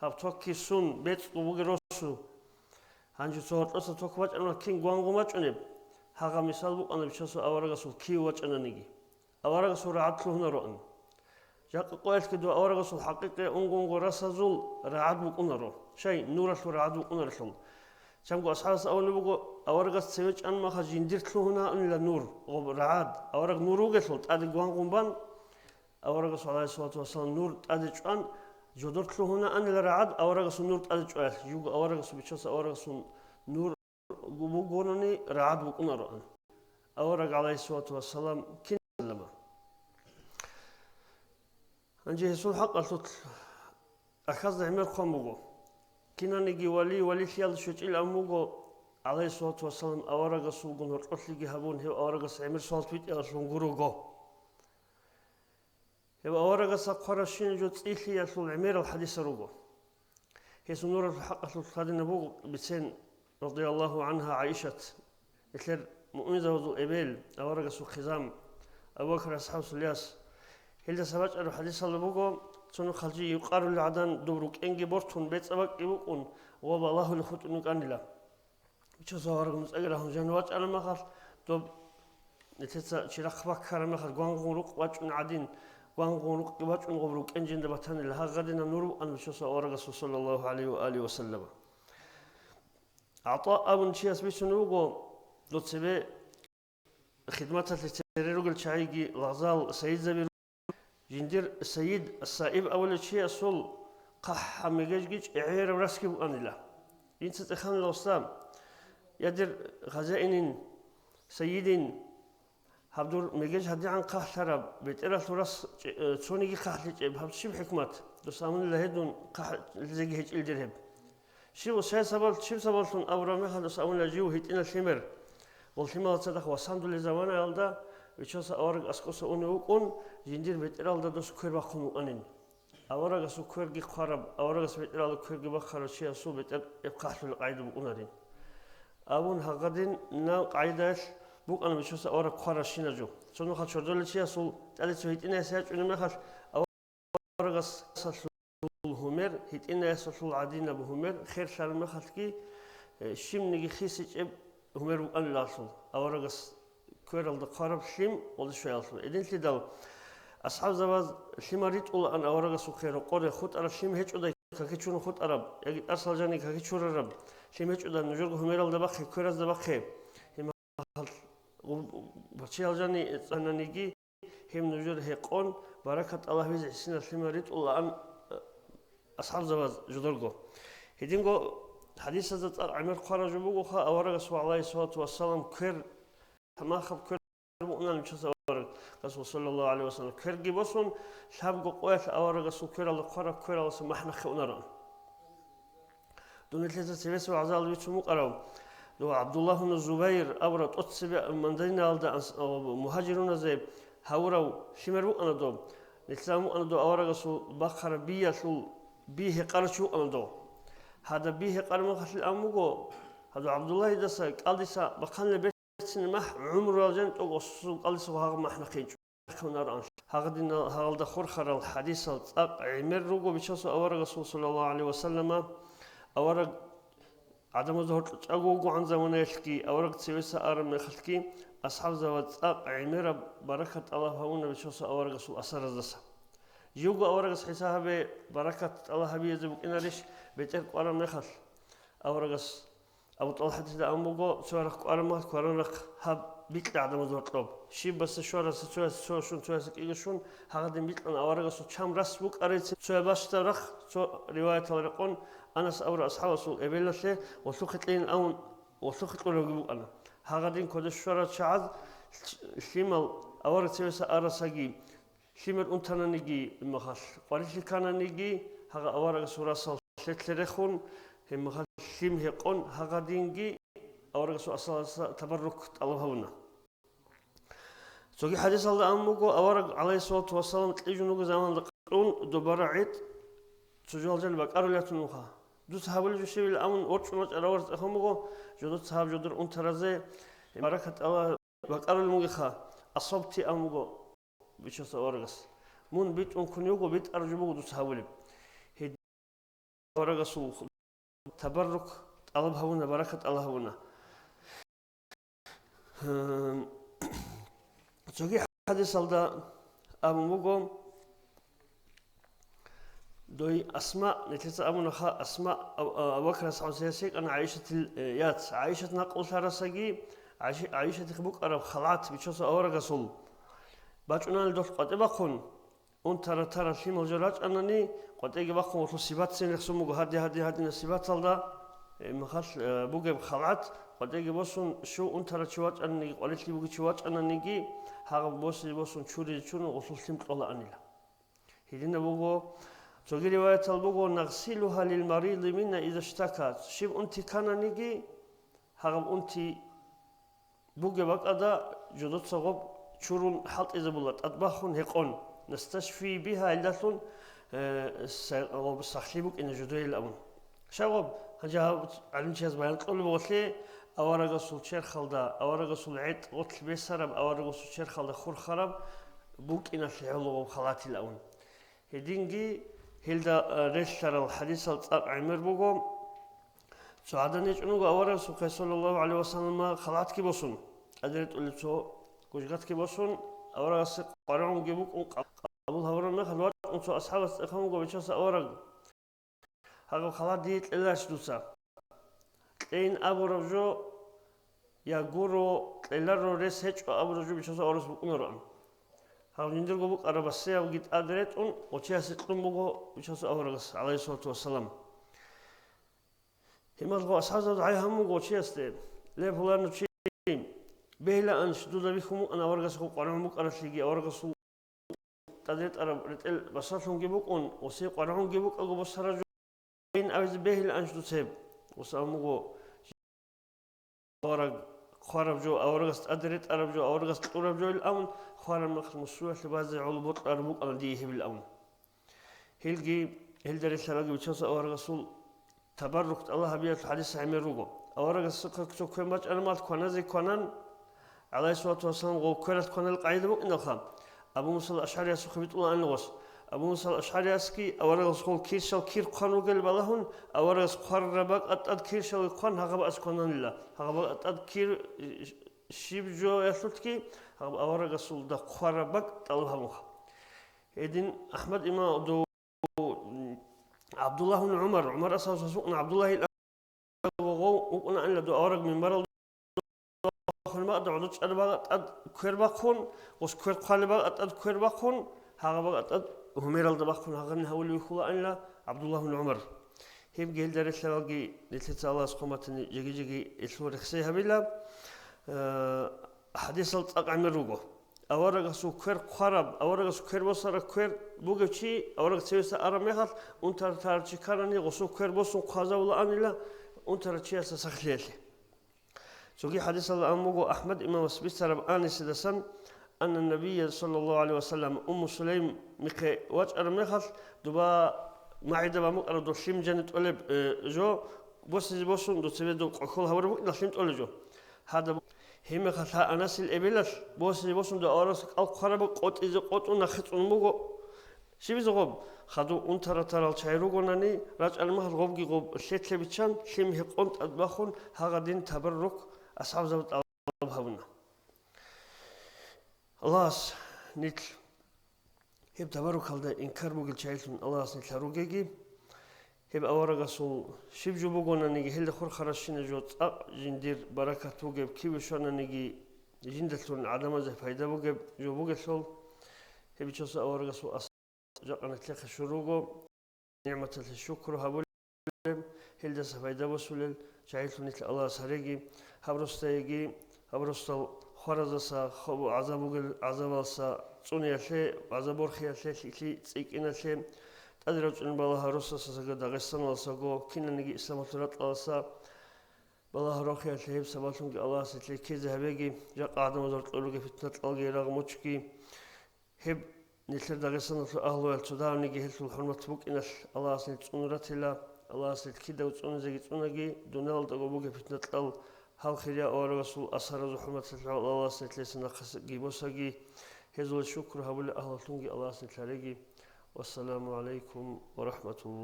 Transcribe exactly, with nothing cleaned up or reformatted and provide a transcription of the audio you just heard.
гьаб токги сун, бецӀго бугеб росу. Гьанже цо гьоркьоса ток бачӀана, кин гвангъун бачӀунеб? Гьагъа мисал букӀана бичасул аварагасул кив вачӀананиги. Аварагасул рагӀад лъугьунароан. Жакъа къоялъги дов аварагасул хӀакъикъи унго-унго расазул рагӀад букӀунаро, щай, нуралъул рагӀад букӀунарелъул. Чамго асхӀабас абулеб буго, аварагас цеве чӀан махал жиндир лъугьунаанила нур, гъоб рагӀад, авараг нур вугелъул тӀаде гвангъун бан, аварагасул, гӀалайгьиссалату вассалам, нур тӀаде чӀван, жодор лъугьунаанила рагӀад аварагасул нур тӀаде чӀваялъ, жуго аварагасул бичаса аварагасул нур бугони рагӀад букӀунароан. Авараг, гӀалайгьиссалату вассалам, киналлама. Гьанже гьесул хӀакъалъулъ ахьазда гӀемер хъван буго. Кинаниги вали валилъиялда щвечӀил ан буго, гӀалайгьиссалату вассалам, аварагасулгун гьоркьолъиги гьабун, гьев аварагас гӀемер суал витӀиялъунгун руго. Гьев аварагасда хъваращинаб жо цӀилъиялъул гӀемерал хӀадисал руго. Гьесул нуралъул хӀакъалъулъ хадинаб буго бицен, радияллагьу гӀангьа, ГӀайшат, нилъер муъминзабазул эбел, аварагасул хъизан, Абу Бакр асхӀабасул яс. Гьелдаса бачӀараб хӀадисалда буго, цо нухалъ жий юкъарулел гӀадан доб рукӀенги бортун бецӀа бакӀги букӀун, гъоб балагьулел хутӀун вукӀанила. Бичасул авараг нуцӀаги рагьун жанив вачӀараб махалъ, доб нилъеца чирахъ баккараб махалъ гвангъун рукъ бачӀун гӀадин, гвангъун рукъги бачӀун гъоб рукӀен жинда батанила, гьагъадинаб нур букӀана бичасул аварагасул, саллаллагьу гӀалайгьи ва алигьи ва саллама. ГӀатӀа абун чияс бицун вуго, дов цебе хидматалъе цере ругел чагӀиги лагъзал сайидзаби руго. Жиндир сайид, саиб абулев чиясул хъахӀаб мегежги чӀегӀераб расги букӀанила. Инца цӀеханила, уста, я дир хазяинин, сайидин, гьаб дур мегеж гьадигӀан хъахӀлъараб, бетӀералъул рас чӀе-, э, цониги хъахӀлъичӀеб, гьаб щиб хӀикмат? Дос абунила гьедун хъахӀлъизеги гьечӀил дир гьеб. Щив, щай сабаб, щиб сабаблъун абураб мехалъ дос абунила жив гьитӀина лъимер. Гъол лъималаца дагь васандулел заманаялда, вичаса авараг аскӀоса унев вукӀун, жиндир бетӀералда дос квер бахъун вукӀанин. Аварагасул кверги хъвараб, аварагас бетӀералда кверги бахъарав чиясул бетӀер эб хъахӀлъулеб къайда букӀунарин. Абун гьагъадин нал къайдаялъ букӀана бичаса авараг хъваращина жо. Цо нухалъ чордолел чиясул тӀаде цо гьитӀинайса ячӀунеб мехалъ, аварагасалъул гьумер, гьитӀинайсалъул гӀадинаб гьумер, херлъараб мехалъги, э, щибниги хисичӀеб гьумер букӀанилалъул, аварагас квералда хъвараб лъим гъолда щвеялъул. Гьединлъидал асхӀабзабаз лъимал ритӀулаан аварагасухъе рокъоре хутӀараб лъим гьечӀодай какичун хутӀараб, яги тӀасалъ жаниб какичурараб лъим гьечӀодай нужерго гьумералда бахъе, кверазда бахъе. Гьеб мехалъ гъуб-, бачиял жани цӀананиги, гьеб нужер гьекъон баракат тӀалаб гьабизе гьесинал лъимал ритӀулаан, э, асхӀабзабаз жодорго. Гьединго хӀадисазда цӀакъ гӀемер хъвараб жо бугоха, аварагасул, гӀалайгьиссалату вассалам, квер, тамахаб квер букӀунан вичаса аварагасул, саллаллагьу гӀалайгьи ва саллам, кверги босун, лъабго къоялъ аварагасул квералда хъвараб квералдаса махӀ нахъе унароан. Дун нилъеца цевесев гӀазал бицун букӀарав, дов ГӀабдуллагь ибн Зубайр абурав тӀоцебе Мадинаялда анс-, а, мугьажируназе гьавурав лъимер вукӀана доб. Нилъан вукӀана дов аварагасул бахъараб биялъул би гьекъарав чи вукӀана дов. Гьадаб би гьекъараб мехалъ ан буго, гьадав ГӀабдуллагьидаса кӀалдиса бахъанила берцинаб махӀ гӀумруялъ жан тӀокӀ осусул кӀалдиса гьагъаб махӀ нахъе инчӀо. Гьагъадинал гьагъалда хурхарал хӀадисал цӀакъ гӀемер руго бичасул аварагасул, саллаллагьу гӀалайгьи ва саллама, авараг гӀадамазда гьоркьо чӀаго вугогӀан заманаялъги, авараг цевеса араб мехалъги, асхӀабзабаз цӀакъ гӀемераб баракат тӀалаб гьабуна бичасул аварагасул асараздаса. Живго аварагас хӀисаб гьабе, баракат тӀалаб гьабизе букӀинарищ бетӀер кӀвараб мехалъ? Аварагас Абу ТӀалхӀатида ан буго, цо рахъ кӀвараб мехалъ кваранахъ гьаб бикьа гӀадамаз гьоркьоб. Щибаса щвараса цояс цо щун, цояса кӀиго щун, гьагъадин бикьана аварагасул чам рас букӀарайцин цояб бащдаб рахъ, цо риваятал рекъон, Анас абурав асхӀабасул эбелалъе гъолъухъе кьейин авун, гъолъухъе кьолебги букӀана. Гьагъадин кодоб щварал чагӀаз лъимал авараг цевеса арасаги, лъимер унтананиги махалъ, къварилъи ккананиги, гьагъа аварагасул расал лъетлъи рехун, гьеб махалъ лъим гьекъон, гьагъадинги аварагасул асаласа табаррук тӀалаб гьабуна. Цоги хӀадисалда ан буго, авараг, гӀалайгьиссалату вассалам, кьижун вуго заманалда кьун, доб барагӀи цо жал-жал бакӀарулев ятун вуха. Дуца гьабулеб жо щибил амун, ворчӀун вачӀарав авараг цӀехон буго, жодоца гьаб жодор унтаразе баракат тӀалаб бакӀарулеб бугеха, асабти ан буго. Бичаса аварагас. Мун битӀун ккун йиго, битӀараб жо буго дуца гьабулеб. Гьедин аварагасул табаррук тӀалаб гьабуна, баракат тӀалаб гьабуна. Гьан, цоги хӀадисалда абун буго, дой Асма, нилъеца абунаха, Асма Аб-, Абу Бакр асхӀабасул яс йикӀана ГӀайшатил, э, яц. ГӀайшат накълулъарасаги, ГӀайши-, ГӀайшатихъ букӀараб халгӀат бичасул аварагасул бачӀунани долъ къватӀе бахъун, унтара-тара лъимал жо рачӀанани, къватӀеги бахъун гъолъул сибатцин рехсон буго, гьади-гьади-гьадина сибаталда, э, махалъ, э, бугеб халгӀат, къватӀеги босун, щив унтара чи вачӀананиги, къварилъи буги чи вачӀананиги, гьагъаб боси-, босун чуризе чун гъолъул лъим кьолаанила. Гьединаб буго, цоги риваятал буго, «Нагъсилуха лил мариди минна иза штака», щиб унти ккананиги, гьагъаб унти бугеб бакӀалда жодоца гъоб чурун хӀалтӀизабула, тӀадбахун гьекъон, насташфи биха, гьелдалъун, э, са-, гъоб сахлъи букӀина жодойилан. Щай гъоб, гьанже гьаб гӀалимчияз баян кьолеб гъолъе, аварагасул черхалда, аварагасул гӀетӀ гъотлъ бесараб, аварагасул черхалда хурхараб букӀиналъе гӀоло гъоб халгӀатилан. Гьединги гьелда, э, релълъарал хӀадисал цӀакъ гӀемер буго. Цо гӀадан гьечӀун вуго аварагасухъе, саллаллагьу гӀалайгьи вассаллама, халгӀатги босун, тӀаде ретӀулеб цо гужгатги босун, аварагасе къваригӀунги букӀун, къаб-, къабул гьабураб мехалъ вачӀун цо асхӀабас цӀехун вуго, бичаса авараг, гьагъаб халгӀат дие кьеларищ дуца? Кьейин абураб жо, я гуро, кьеларо, рес гьечӀо абураб жо бичаса аварагас букӀунароан. Гьаб жиндирго букӀараб басиябги тӀаде ретӀун, гъочиясе кьун буго бичаса аварагас, гӀалайгьиссалату вассалам. Гьималго асхӀабзабаз гӀай гьамун гъочиясде: «Ле, пуланав чи, бегьилаанщ, дуда бихьун букӀана аварагасухъе къваригӀун букӀаралъиги, аварагасул тӀад ретӀараб ретӀел басалъунги букӀун, гъосие къваригӀунги букӀаго босара жо, ин абизе бегьилаанщ дуца гьеб». Гъос абун буго: «Авараг хъвараб жо, аварагас тӀад ретӀараб жо, аварагас кьураб жо», — ил абун, хъвараб мехалъ мусуялъе базе гӀоло бокьараб букӀана дие гьеб ил абун. Гьелги, гьелда релълъаралги бичаса аварагасул табаррук тӀалаб гьабиялъул хӀадис гӀемер руго. Аварагасухъе цо квен бачӀараб мехалъ кваназе кванан, гӀалайгьиссалату вассалам, гъов квералъ кванал къагӀида букӀиналха, Абу Мусал АшгӀариясухъе битӀулаан гъос. Абу Мусал АшгӀариясги аварагас гъов киршал кир хъван ругел балагьун, аварагас хъвараб бакӀа тӀад киршалги хъван гьагъаб ас квананила. Гьагъаб бакӀа тӀад кир, э, щиб жоялъулъги, гьаб аварагасулда хъвараб бакӀ тӀалаб гьабунха. Гьедин АхӀмад имам ду-, ГӀабдуллагь ибн ГӀумар, ГӀумар асхӀабас вукӀана ГӀабдуллагь ил абу гъов вукӀунаанила дов авараг минбаралда хванбакӀда гӀодор чӀараб бакӀа тӀад квер бахъун, гъос квер хъвалеб бакӀа тӀад квер бахъун, гьагъаб бакӀа тӀад гьумералда бахъун гьагъани гьавулев вихьулаанила ГӀабдуллагь ибн ГӀумар. Гьебги гьелда релълъаралги, нилъеца Аллагьас хъуматани жеги-жеги гьелъул рехсей гьабила. Э, хӀадисал цӀакъ гӀемер руго. Аварагасул квер хъвараб, аварагасул квер босараб квер бугев чи, авараг цевеса араб мехалъ, унтара-тара чи кканани, гъосул квер босун хъвазавулаанила унтарав чиясда сахлъиялъе. Цоги хӀадисалда абун буго АхӀмад имамас бицараб Анасидасан, анна Набия, саллаллагьу гӀалайгьи вассаллам, Умму Сулаймихъе вачӀараб мехалъ, дуба магӀида бамукъараб дов лъим жани тӀолеб, э, жо, босизе босун, дов цебе дов къокол гьабураб букӀиналъ лъим тӀолеб жо. Гьадаб, гьебмехалъ гьа Анасил эбелалъ босизе босун дов аварагас кӀал хъвараб къотӀизе къотӀун нахъе цӀунун буго. Щибизе гъоб? Хадув унтара-тарал чагӀи ругонани, рачӀараб мехалъ гъобги гъоб лъетлъи биччан, лъим гьекъон тӀадбахун, гьагъадин табаррук асхӀабзабаз тӀалаб гьабуна. Аллагьас нилъ гьеб табаррукалда инкар бугел чагӀилъун Аллагьас нилъ гьаругеги, гьеб аварагасул щиб жо бугонаниги, гьелда хурхаращина жо цӀакъ жиндир баракат бугеб, киве щвананиги жиндалъун гӀадамазе пайда бугеб жо бугелъул, гьеб бичаса аварагасул жакъа нилъехъе щур руго, нигӀматалъе шукру гьабулел, гьелдаса пайда босулел чагӀилъун нилъ Аллагьас гьареги, гьаб росдаяги, гьаб росдал хваразаса, хоб-, гӀазаб бугел гӀазабалса цӀуниялъе, гӀазаб борхиялъе, лъикӀлъи цӀикӀкӀиналъе, тӀаде рачӀунел балагьал росасаго, Дагъистаналсаго, киналниги исламалъул ракьалдаса балагьал рохиялъе гьеб сабаблъунги Аллагьас нилъее ккезе гьабеги, жакъа гӀадамазул кьуруги питна-кьалги рагъ мучги, гьеб нилъер Дагъистаналъул агьлуял цо давниги гьелъул хӀурмат букӀиналъ Аллагьас нилъ цӀунун ратила, Аллагьас нилъ кидаго цӀунизеги цӀунаги, дуниялалдаго бугеб питна-кьал, гьал хирияв аварагасул асаразул хӀурматалъе Аллагьас нилъеца нахъеги босаги, гьезул шукру гьабулел агьлулъунги Аллагьас нилъ гьареги. Вассаламу гӀалайкум ва рахӀматуллагь.